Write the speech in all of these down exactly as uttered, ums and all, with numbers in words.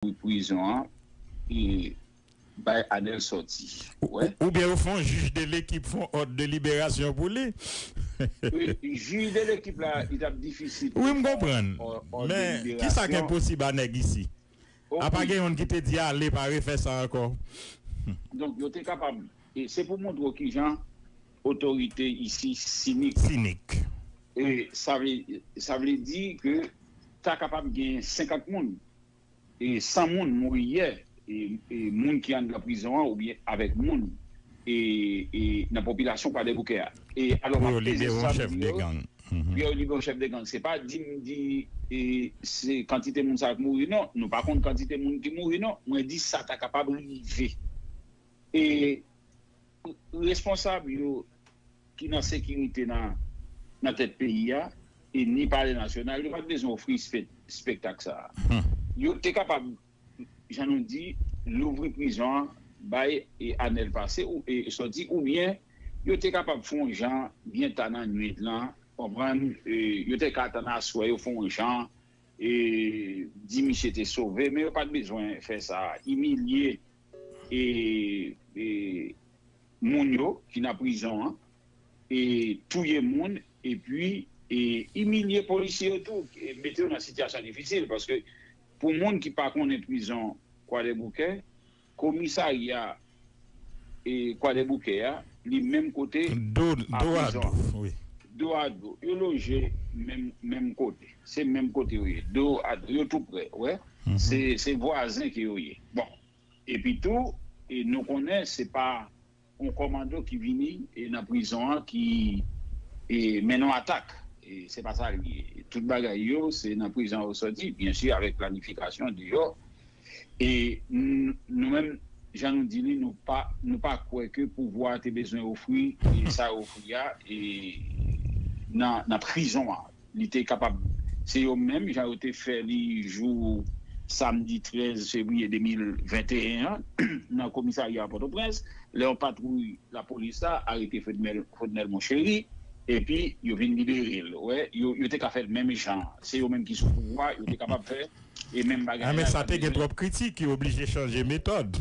louvri prizon an e bay Anèl sòti. Ou, ou, oubyen yo fè yon jij de lekip fè yon òd de liberasyon pou li. Wi, jij de lekip la, li t ap difisil pou fè yon òd de liberasyon. Wi, m konprann. Men kisa k enposib a nèg isi? Apa gen youn ki te di ale pa refè sa ankò? Donk, yo te kapab, e se pou montre w kijan otorite isi sinik. Sinik. E sa vle, sa vle di ke ta kapab gen senkant moun, e san moun mouri yè, e, e moun ki anndan prizon an oubyen avèk moun, e, e nan popilasyon Kwadèboukè a. E alò, m ap peze sa pou yo, pou yo libere yon chèf de gang. Se pa di m di, e, se kantite moun sa k mouri, non. Nou pa konn kantite moun ki mouri, non. Mwen di sa ta kapab rive. E responsab yo ki nan sekirite nan, nan tèt peyi a, e ni Palè Nasyonal, yo pa t bezwen ofri spe-, spektak sa a. Yo te kapab, jan nou di, louvri prizon an, bay, e, Anèl pase, ou, e, sòti, oubyen yo te kapab fè yon jan byen ta nan nwit lan, konprann, e, yo te ka atann aswè, yo fè yon jan, e, di misye te sove, men yo pa t bezwen fè sa, imilye, e, e, moun yo ki nan prizon an, e touye moun, epi, e imilye polisye yo tou, e mete yo nan sitiyasyon difisil, paske pou moun ki pa konnen prizon Kwadèboukè, komisarya, e, Kwadèboukè a, li menm kote a prizon an. Do a do, wi. Do a do. Yo loje menm, menm kote. Se menm kote yo ye. Do a do. Yo tou prè, wè. Se, se vwazen ke yo ye. Bon. Epi tou, e nou konnen se pa yon kòmando ki vini, e, nan prizon an ki, e, mennen yon atak. E se pa sa l ye. Tout bagay yo, se nan prizon yo sòti, byen si, avèk planifikasyon deyò. E n-, nou menm, jan nou di li, nou pa, nou pa kwè ke pouvwa a te bezwen ofri, e, sa yo ofri a, e, nan, nan prizon an. Li te kapab, se yo menm, jan yo te fè li jou samdi trèz fevriye de mil venteyen an, nan komisarya Pòtoprens, lè yon patwouy lapolis la arete Frednel, Frednel Monchery, epi yo vin libere l. Wè, yo, yo te ka fè l menm jan. Se yo menm ki sou pouvwa, yo te kapab fè e menm bagay la. A, men sa te gen twòp kritik, yo oblije chanje metòd.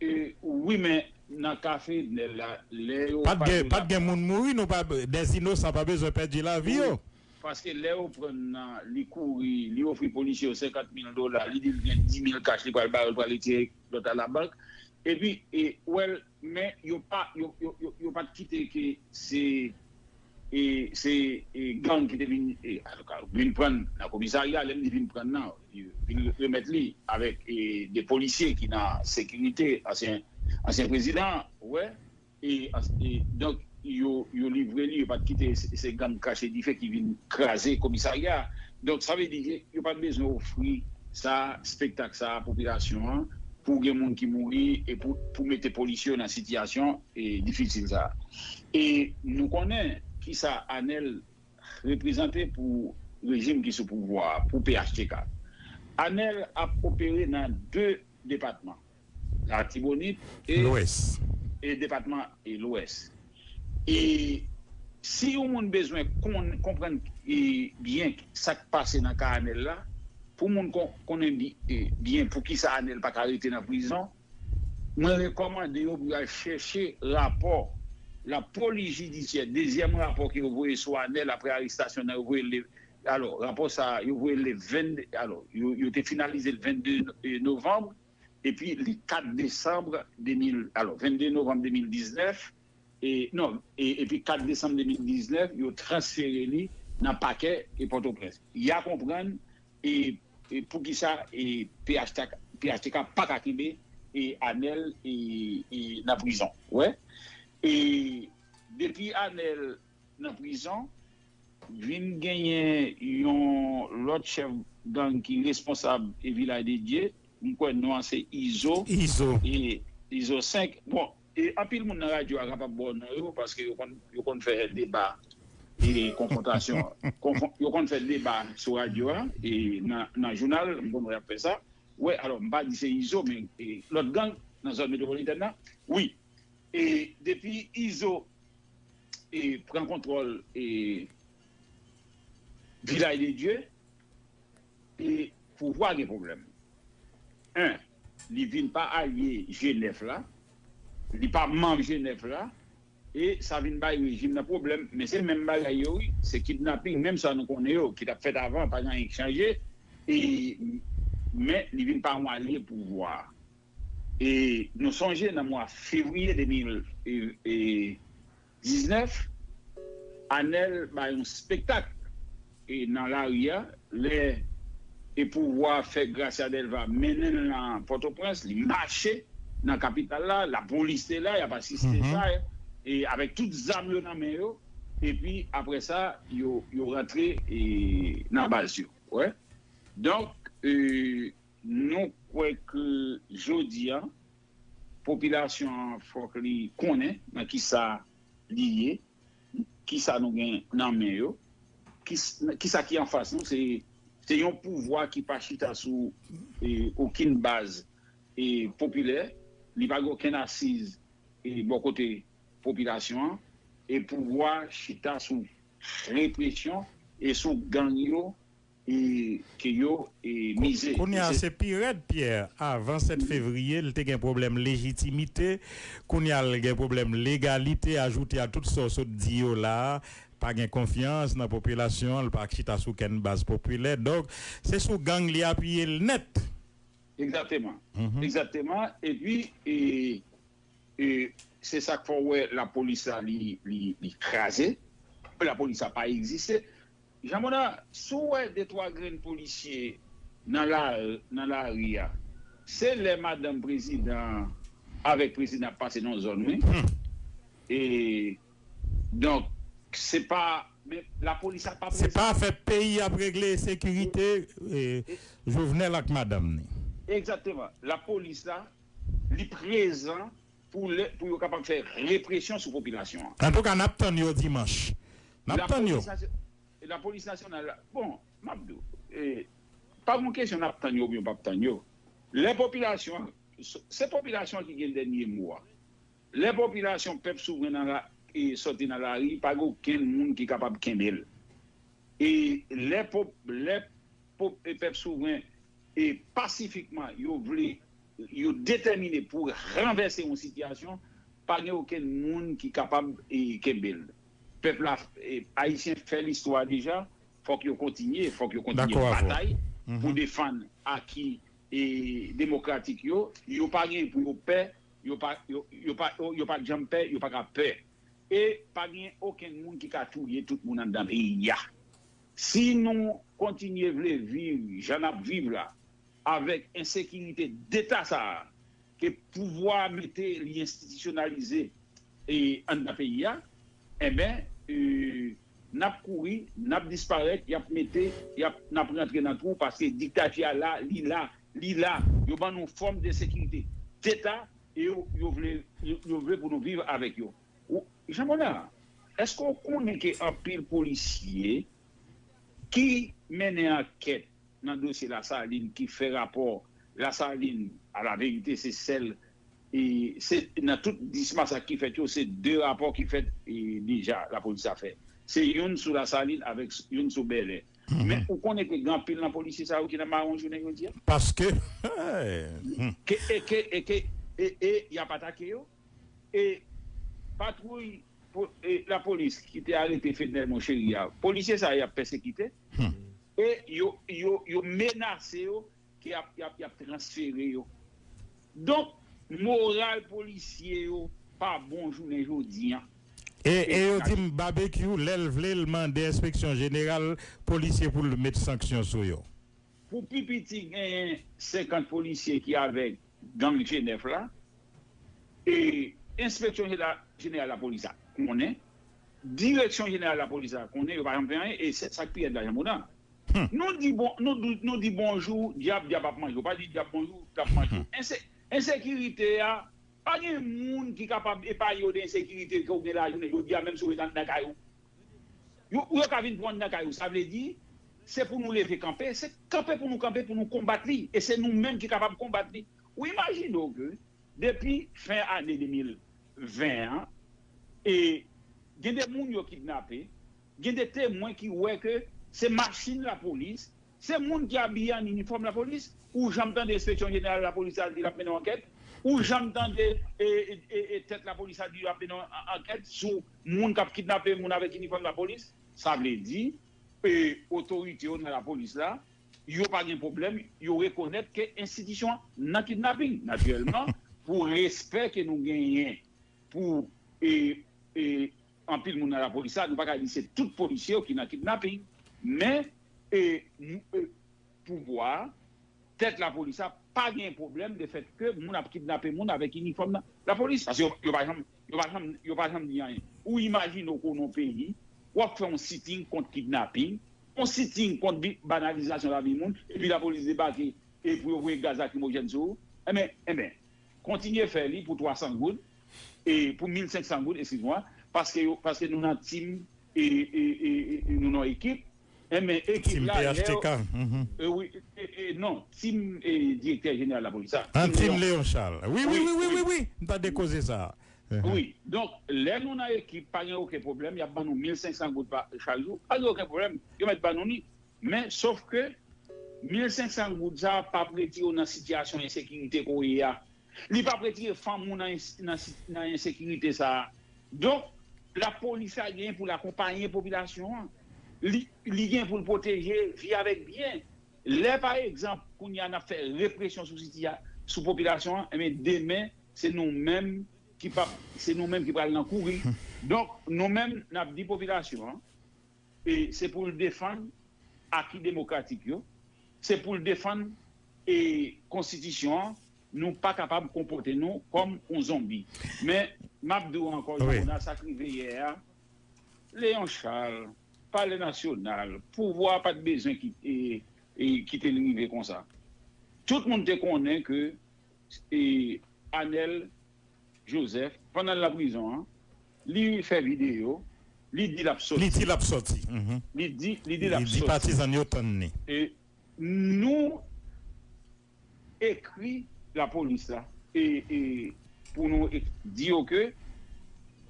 E, wi, men nan ka Frednel la, lè yo pa t gen, pa t gen moun mouri, nou pa, des inosan pa bezwen pèdi lavi yo. Wi, paske lè yo pran nan, li kouri, li ofri polisye yo senkant mil dola, li di l gen dis mil kach, li pral ba yo, l pral retire lòt la labank. Epi, e, well, men yo pa, yo, yo, yo, yo pa t kite ke se, e, se, e, gang ki te vin, e, vin pran nan komisarya, lè m di vin pran nan, vin remèt li avèk, e, de polisye ki nan sekirite ansyen, ansyen prezidan, wè. E, e, donk, yo, yo livre li, yo pa t kite se, se gang Krache Dife ki vin kraze komisarya a. Donk, sa vle di ke yo pa t bezwen ofri sa, spektak sa a, popilasyon an, pou gen moun ki mouri e pou, pou mete polisye yo nan sitiyasyon, e, difisil sa a. E nou konnen kisa Anèl reprezante pou rejim ki sou pouvwa a, pou P H T K. Anèl ap opere nan de depatman, Latibonit e, Lwès, e depatman e Lwès. E si yon moun bezwen konn-, konprann, e, byen sa k pase nan ka Anèl la, pou moun kon-, konnen bi-, e, byen poukisa Anèl pa ka rete nan prizon, mwen rekòmande yo pou y al chèche rapò lapolis jidisyè, dezyèm rapò ke yo voye sou Anèl apre arestasyon nan, yo voye l le, alò, rapò sa a, yo voye l le vennde, alò, yo, yo te finalize l vennde, e, novanm, epi li kat desanm de mil, alò, vennde novanm de mil diznèf, e, non, e, epi kat desanm de mil diznèf, yo transfere li nan pakè, e, Pòtoprens. Y a konprann, e, e poukisa, e, P H T K, P H T K pa ka kenbe, e, Anèl, e, e, nan prizon. Wè. E depi Anèl nan prizon, vin genyen yon lòt chèf gang ki responsab e Vilaj de Dye. M kwè non an se Izo. Izo. E Izo senk. Bon, e anpil moun nan radyo a kapab ba w non yo, paske yo konn, yo konn fè deba e konfwontasyon. Konfwon-, yo konn fè deba sou radyo a, e nan, nan jounal, m konn wè y ap fè sa. Wè, alò, m pa di se Izo, men, e, lòt gang nan zòn metwopolitèn nan, wi. E depi Izo, e, pran kontwòl, e, Vilaj de Dye, e pouvwa gen pwoblèm. en, li vin pa alye G nèf la, li pa manm G nèf la, e sa vin bay rejim nan pwoblèm. Men se menm bagay yo, wi, se kidnaping, menm sa nou konnen yo, ki t ap fèt avan, pa gen anyen ki chanje, e, men li vin pa yon alye pouvwa a. E nou sonje nan mwa fevriye de mil diznèf, Anèl bay yon spektak e nan lari a, lè e pouvwa fè Gracia Delva mennen l nan Pòtoprens, li mache nan kapital la, lapolis te la, y ap asiste sa, e avèk tout zam yo nan men yo, epi apre sa, yo, yo rantre e nan baz yo. Wè. Donk, e, nou kwè ke jodi a, popilasyon an fòk li konnen nan kisa li ye, kisa nou gen nan men yo, kis- kisa ki anfas nou, se, se yon pouvwa ki pa chita sou e, okenn baz e, popilè, li pa gen okenn asiz e, bò kote popilasyon an, e pouvwa chita sou represyon e sou gang yo e, ke yo e, mize. Kounye a, se pi rèd, Pierre. Avan sèt fevriye, l te gen pwoblèm lejitimite. Kounye a, l gen pwoblèm legalite, ajoute a tout sa w sot di yo la a. Pa gen konfyans nan popilasyon an, l pa chita sou kenn baz popilè. Donk, se sou gang li apiye l nèt. Egzakteman. Egzakteman. Epi, e, e, se sa k fè w wè lapolis la, li, li, li kraze. Lapolis la pa egziste. Jan Mona, si w wè de twa grenn polisye nan la, nan lari a, se lè madanm prezidan avèk prezidan ap pase nan zòn, wi. E, donk, se pa, men lapolis la pa prezan. Se pa afè peyi ap regle, sekirite, e, Jovenel ak madanm ni. Egzakteman. Lapolis la, li prezan pou lè, pou yo kapab fè represyon sou popilasyon an. Antouka, n ap tann yo dimanch. N ap tann yo. Lapolis nasyon-, lapolis nasyonal la, bon, m ap di w, e, pa yon kesyon n ap tann yo oubyen yo p ap tann yo. Lè popilasyon, se popilasyon ki gen dènye mo a. Lè popilasyon, pèp souvren nan la, e, sòti nan lari, pa gen okenn moun ki kapab kenbe l. E lè pop-, lè pop-, e, pèp souvren e pasifikman yo vle, yo detèmine pou ranvèse yon sitiyasyon, pa gen okenn moun ki kapab e, kenbe l. Pèp la, e, ayisyen fè listwa deja, fòk yo kontinye, fòk yo kontinye batay pou defann aki e, demokratik yo. Yo pa gen pou yo pè, yo pa, yo, yo pa, yo, yo pa janm pè, yo pa ka pè. E pa gen okenn moun ki ka touye tout moun anndan peyi a. Si nou kontinye vle viv jan n ap viv la, avèk ensekirite deta sa a, ke pouvwa a mete li enstitisyonalize e anndan peyi a, enben, e, n ap kouri, n ap disparèt, y ap mete, y ap, n ap rantre nan twou, paske diktati a la, li la, li la. Yo ban nou fòm de sekirite deta, e yo, yo vle, yo, yo vle pou nou viv avèk yo. Ou, Jean Monard, èske w konnen ke anpil polisye ki mennen ankèt nan dosye Lasalin, ki fè rapò Lasalin, a la verite, se sèl, e, se, nan tout dis masak ki fèt yo, se de rapò ki fèt, e, deja, lapolis la fè. Se youn sou Lasalin avèk s-, youn sou Bèlè. Men ou konnen ke gen anpil nan polisye sa yo ki nan mawon jounen jodi a? Paske, hmm. Ke, e ke, e ke, e, e y ap atake yo. E patwouy po-, e, lapolis ki te arete Fednel Monchéry a, polisye sa yo y ap pèsekite. E yo, yo, yo menase yo ke y ap, y ap, y ap transfere yo. Donk, moral polisye yo pa bon jounen jodi a. E, e yo di m Babekyou, lè l vle, l mande enspeksyon jeneral polisye pou l met sanksyon sou yo. Pou pi piti genyen senkant polisye ki avèk gang G nèf la, e enspeksyon jena-, jeneral lapolis la konnen, direksyon jeneral lapolis la konnen, yo pa janm fè anyen, e se sa k pi rèd la, Jean Monard. Nou di bon, nou di, nou di bonjou, dyab, dyab ap manje w. Pa di dyab bonjou, l ap manje w. Ense-, ensekirite a, pa gen moun ki kapab epaye w de ensekirite ke w gen lajounen jodi a, menm si w ret anndan kay ou. Yo, yo ka vin pran w anndan kay ou. Sa vle di, se pou nou leve kanpe, se kanpe pou nou kanpe, pou nou konbat li. E se nou menm ki kapab konbat li. Ou imajine w ke depi fen ane de mil ven an, e gen de moun yo kidnape, gen de temwen ki wè ke se machin lapolis, se moun ki abiye an inifòm lapolis, Ou janm tande enspeksyon jeneral lapolis la di l ap mennen yon ankèt? Ou janm tande e, e, e, e tèt lapolis la di l ap mennen yon an- ankèt sou moun k ap kidnape moun avèk inifòm lapolis? Sa vle di, e, otorite yo nan lapolis la, yo pa gen pwoblèm, yo rekonèt ke enstitisyon an nan kidnaping. Natirèlman, pou respè ke nou genyen pou e, e, anpil moun nan lapolis la, nou pa ka di se tout polisye yo ki nan kidnaping. Men e, m- e, pouvwa a, tèt lapolis la pa gen pwoblèm de fèt ke moun ap kidnape moun avèk inifòm nan lapolis. Paske yo, yo pa janm, yo pa janm, yo pa janm di anyen. Ou imajine w konnen yon peyi, w ap fè yon sitting kont kidnaping, yon sitting kont bi- banalizasyon lavi moun, epi lapolis debake e pou yo voye gaz lakrimojèn sou ou. Enben, enben, kontinye fè li pou twa san goud, e pou mil senk san goud, eskize mwa, paske, yo, paske nou nan tim, e, e, e, e, nou nan ekip. Enben, ekip la, lè yo, e, wi, e, e, non, tim, e, direktè jeneral lapolis la. An, tim Leon Charles. Wi, wi, wi, wi, wi, wi. M ta de koze sa. Wi. Donk, lè nou nan ekip, pa gen okenn pwoblèm, y ap ban nou mil senk san goud pa chak jou, pa gen okenn pwoblèm, yo mèt ban nou li. Men, sof ke mil senk san goud sa p ap retire w nan sitiyasyon ensekirite ke w ye a. Li p ap retire fanm ou nan, nan, nan ensekirite sa a. Donk, lapolis la gen pou l akonpaye popilasyon an. Li, li gen pou l pwoteje vi avèk byen. Lè, pa egzanp, kounye a n ap fè represyon sou sitiya-, sou popilasyon an, enben, demen, se nou menm ki p ap, se nou menm ki pral nan kouri. Donk, nou menm, n ap di popilasyon an, e se pou l defann aki demokratik yo, se pou l defann e konstitisyon an, nou pa kapab konpòte nou kòm yon zonbi. Men, m ap di w ankò, Jean Monard, sa k rive yè a, Leon Charles, Palè Nasyonal, pouvwa a pa t bezwen ki, e, e, kite l rive konsa. Tout moun te konnen ke e, Anèl Joseph, pandan l nan prizon an, li fè videyo, li di l ap sòti. Li di l ap sòti. Mhm. Li di, li di l ap sòti. Li di patizan yo tann li. E nou ekri lapolis la e, e pou nou e, di yo ke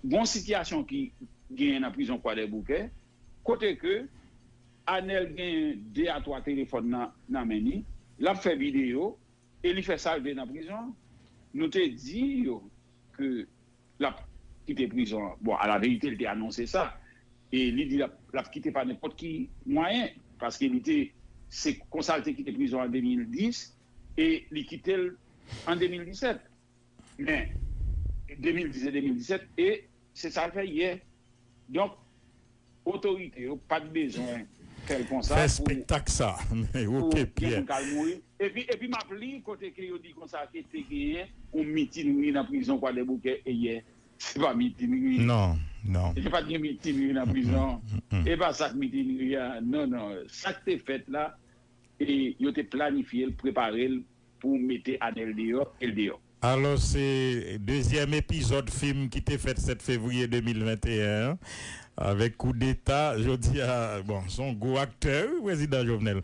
gon sitiyasyon ki genyen nan prizon Kwadèboukè, kote ke Anèl gen de a twa telefòn nan, nan men li, l ap fè videyo, e li fè sa l vle nan prizon an. Nou te di yo ke l ap kite prizon an. Bon, alaverite, li te anonse sa. E li di l ap, l ap kite pa nenpòt ki mwayen. Paske li te, se konsa l te kite prizon an de mil dis, e li kite l an de mil disèt. Men, de mil dis e de mil disèt, e se sa l fè yè. Donk, otorite yo pa t bezwen fè l konsa pou, pou gen moun k al mouri. Epi, epi m ap li kote ke yo di konsa ke te genyen yon mitinri nan prizon Kwadèboukè yè. Se pa mitinri. Non, non. E pa t gen mitinri nan prizon. E pa sa k mitinri a. Non, non. Sa k te fèt la, e yo te planifye l, prepare l pou mete Anèl deyò, e l deyò. Alò, se dezyèm epizòd fim ki te fèt sèt fevriye de mil venteyen an, avèk koudeta, jodi a, bon, se yon gwo aktè, wi, prezidan Jovenel.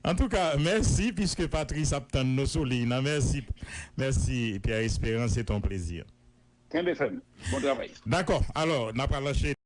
Antouka, mèsi, piske Patrice ap tann nou sou liy nan. Mèsi, mèsi, Pierre Espérance, se yon plezi. Kenbe fèm. Bon travay. Dakò. Alò, n ap pral anchene.